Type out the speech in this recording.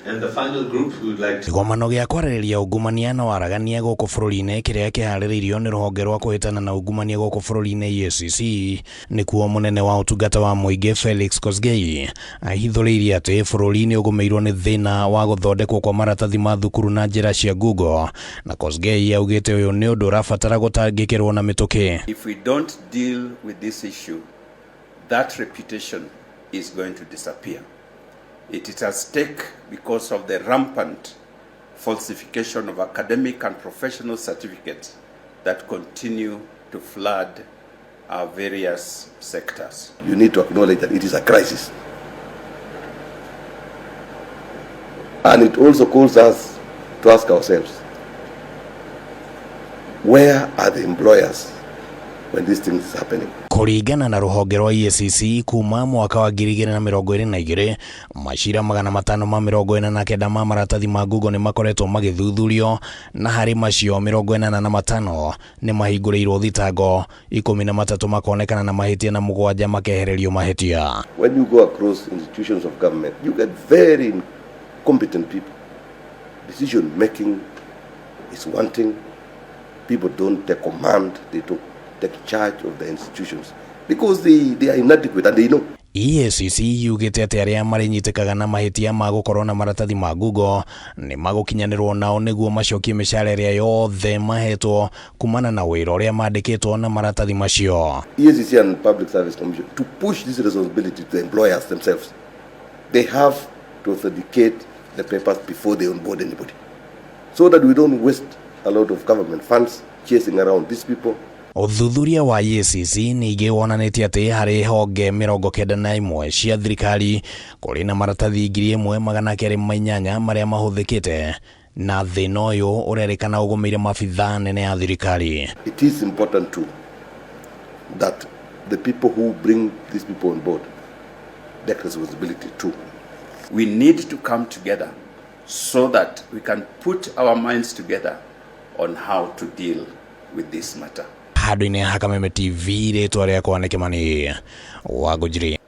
And the final group we would like to Kĩgomano gĩa kwarĩrĩria ungumania na waragania gũkũ bũrũri-inĩ kĩrĩa kĩharĩrĩirio nĩ rũhonge rwa kũhĩtana na ungumania gũkũ bũrũri-inĩ EACC nĩkuo mũnene wa ũtungata wa mũingĩ Felix Kosgei ahithũrĩirie atĩ bũrũri nĩ ũgũmĩirwo nĩ thĩna wa gũthondekwo kwa maratathi ma thukuru na njĩra cia Google na Kosgei augĩte ũyũ nĩ ũndũ ũrabatara gũtangĩkĩrwo na mĩtũkĩ. If we don't deal with this issue, that reputation is going to disappear. It is at stake because of the rampant falsification of academic and professional certificates that continue to flood our various sectors. You need to acknowledge that it is a crisis. And it also calls us to ask ourselves, where are the employers when this thing is happening? Kũringana na rũhonge rwa EACC kuma mwaka wa 2022 macira 549 ma maratathi ma Google nĩ makoretwo magĩthuthurio na harĩ macio 85 nĩ mahingũrĩirwo thitango 13 makonekana na mahĩtia na 7 makehererio mahĩtia. When you go across institutions of government, you get very incompetent people. Decision making is wanting. People don't take command, they don't take charge of the institutions because they are inadequate and they know. EACC yugĩte atĩ arĩa marĩnyitĩkaga na mahĩtia ma gũkorwo na maratathi ma Google nĩ magũkinyanĩrwo nao nĩguo macokie mĩcara ĩrĩa yothe mahetwo kumana na wĩra ũrĩa mandĩkĩtwo na maratathi macio. EACC and Public Service Commission to push this responsibility to the employers themselves. They have to authenticate the papers before they onboard anybody, so that we don't waste a lot of government funds chasing around these people. Ũthuthuria wa EACC ningĩ wonanĩtie atĩ harĩ honge 91 cia thirikari kũrĩ na maratathi 1208 marĩa mahũthĩkĩte na thĩna ũyũ ũrerĩkana ũgũmĩire maabithaa nene ya thirikari. It is important too that the people who bring these people on board take responsibility too. We need to come together so that we can put our minds together on how to deal with this matter. Handũ-inĩ ha Kameme TV rĩtwa rĩakwa nĩ Kĩmani wa Ngũnjiri.